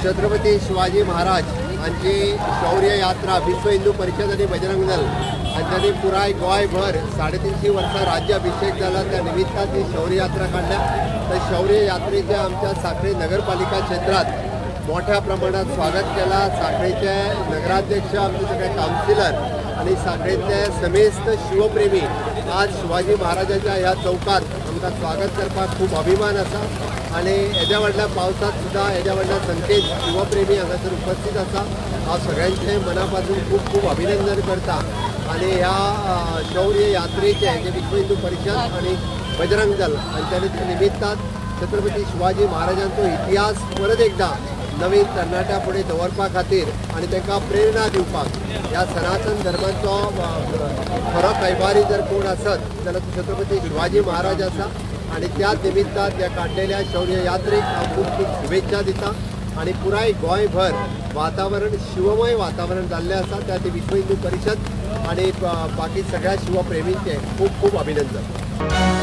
छत्रपती शिवाजी महाराज हांची शौर्य यात्रा विश्व हिंदू परिषद आनी बजरंग दल हांच्यांनी पुराय गोंयभर 350 वर्सां राज्याभिषेक जाला त्या निमित्तान ही शौर्य यात्रा काडल्या. त्या शौर्य यात्रेचे आमच्या साखळे नगरपालिका क्षेत्रात मोठ्या प्रमाणात स्वागत केला. साखळेचे नगराध्यक्ष, आमचे सगळे कावन्सिलर आणि साखळेतले समेस्त शिवप्रेमी आज शिवाजी महाराजाच्या ह्या चौकात आमकां स्वागत करपाक खूब अभिमान आसा. आणि येद्या व्हडल्या पावसात सुद्दां येद्या व्हडल्या संख्येन शिवप्रेमी हांगासर उपस्थित आसा. हांव सगळ्यांचे मना पासून खूब खूब अभिनंदन करता. आणि ह्या शौर्य यात्रेचे जे विश्व हिंदू परिषद आणि बजरंग दल हांच्यानी त्या निमित्तान छत्रपती शिवाजी महाराजांचो इतिहास परत एकदा नवीन तरणाट्या फुडें दवरपा खातीर आनी तांकां प्रेरणा दिवपाक ह्या सनातन धर्माचो खरो कैबारी जर कोण आसत जाल्यार तो छत्रपती शिवाजी महाराज आसा. आनी त्याच निमित्तान त्या काडलेल्या शौर्य यात्रेक हांव खूब खूब शुभेच्छा दिता. आनी पुराय गोंयभर वातावरण शिवमय वातावरण जाल्लें आसा. त्या ती विश्व हिंदू परिषद आनी बाकी सगळ्या शिवप्रेमींचें खूब खूब अभिनंदन.